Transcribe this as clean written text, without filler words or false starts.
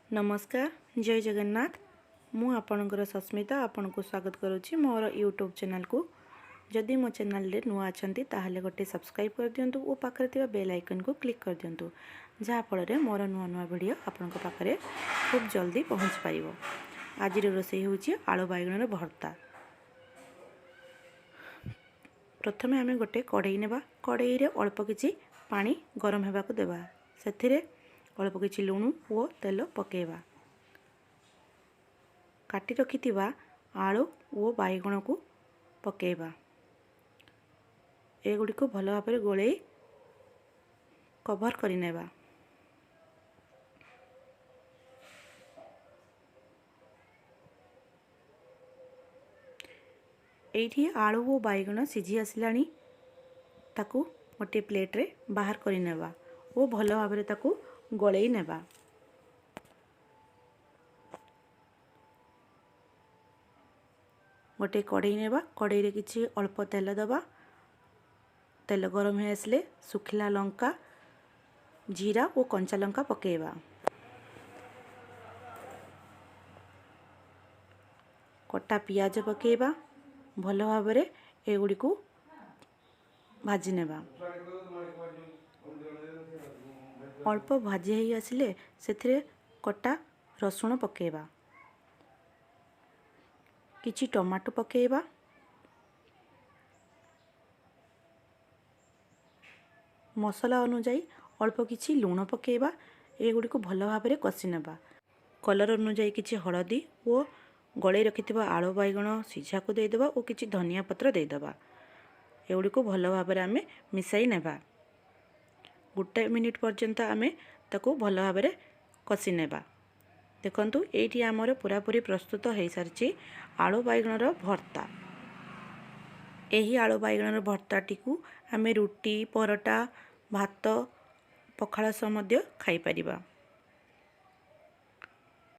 ନମସ୍କାର, ଜୟ ଜଗନ୍ନାଥ। ମୁଁ ଆପଣଙ୍କର ସସ୍ମିତା ଆପଣଙ୍କୁ ସ୍ୱାଗତ କରୁଛି ମୋର ୟୁଟ୍ୟୁବ୍ ଚ୍ୟାନେଲ୍କୁ। ଯଦି ମୋ ଚ୍ୟାନେଲ୍ରେ ନୂଆ ଅଛନ୍ତି, ତାହେଲେ ଗୋଟେ ସବସ୍କ୍ରାଇବ୍ କରିଦିଅନ୍ତୁ ଓ ପାଖରେ ଥିବା ବେଲ୍ ଆଇକନ୍କୁ କ୍ଲିକ୍ କରିଦିଅନ୍ତୁ, ଯାହାଫଳରେ ମୋର ନୂଆ ନୂଆ ଭିଡ଼ିଓ ଆପଣଙ୍କ ପାଖରେ ଖୁବ୍ ଜଲ୍ଦି ପହଞ୍ଚି ପାରିବ। ଆଜିର ରୋଷେଇ ହେଉଛି ଆଳୁ ବାଇଗଣର ଭର୍ତ୍ତା। ପ୍ରଥମେ ଆମେ ଗୋଟେ କଢ଼େଇ ନେବା। କଢ଼େଇରେ ଅଳ୍ପ କିଛି ପାଣି ଗରମ ହେବାକୁ ଦେବା। ସେଥିରେ ଅଳ୍ପ କିଛି ଲୁଣ ଓ ତେଲ ପକାଇବା। କାଟି ରଖିଥିବା ଆଳୁ ଓ ବାଇଗଣକୁ ପକାଇବା। ଏଗୁଡ଼ିକୁ ଭଲ ଭାବରେ ଗୋଳେଇ କଭର୍ କରିନେବା। ଏଇଠି ଆଳୁ ଓ ବାଇଗଣ ସିଝି ଆସିଲାଣି। ତାକୁ ଗୋଟିଏ ପ୍ଲେଟ୍ରେ ବାହାର କରିନେବା ଓ ଭଲ ଭାବରେ ତାକୁ ଗୋଳେଇ ନେବା। ଗୋଟିଏ କଢ଼େଇ ନେବା। କଢ଼େଇରେ କିଛି ଅଳ୍ପ ତେଲ ଦେବା। ତେଲ ଗରମ ହୋଇ ଆସିଲେ ଶୁଖିଲା ଲଙ୍କା, ଜିରା ଓ କଞ୍ଚା ଲଙ୍କା ପକାଇବା। କଟା ପିଆଜ ପକାଇବା। ଭଲ ଭାବରେ ଏଗୁଡ଼ିକୁ ଭାଜି ନେବା। ଅଳ୍ପ ଭାଜି ହେଇ ଆସିଲେ ସେଥିରେ କଟା ରସୁଣ ପକାଇବା, କିଛି ଟମାଟୋ ପକାଇବା। ମସଲା ଅନୁଯାୟୀ ଅଳ୍ପ କିଛି ଲୁଣ ପକାଇବା। ଏଗୁଡ଼ିକୁ ଭଲ ଭାବରେ କଷି ନେବା। କଲର୍ ଅନୁଯାୟୀ କିଛି ହଳଦୀ ଓ ଗଳେଇ ରଖିଥିବା ଆଳୁ ବାଇଗଣ ସିଝାକୁ ଦେଇଦେବା ଓ କିଛି ଧନିଆ ପତ୍ର ଦେଇଦେବା। ଏଗୁଡ଼ିକୁ ଭଲ ଭାବରେ ଆମେ ମିଶାଇ ନେବା। ଗୋଟେ ମିନିଟ୍ ପର୍ଯ୍ୟନ୍ତ ଆମେ ତାକୁ ଭଲ ଭାବରେ କଷି ନେବା। ଦେଖନ୍ତୁ, ଏଇଠି ଆମର ପୁରାପୁରି ପ୍ରସ୍ତୁତ ହୋଇସାରିଛି ଆଳୁ ବାଇଗଣର ଭର୍ତ୍ତା। ଏହି ଆଳୁ ବାଇଗଣର ଭର୍ତ୍ତାଟିକୁ ଆମେ ରୁଟି, ପରଟା, ଭାତ, ପଖାଳ ସହ ମଧ୍ୟ ଖାଇପାରିବା।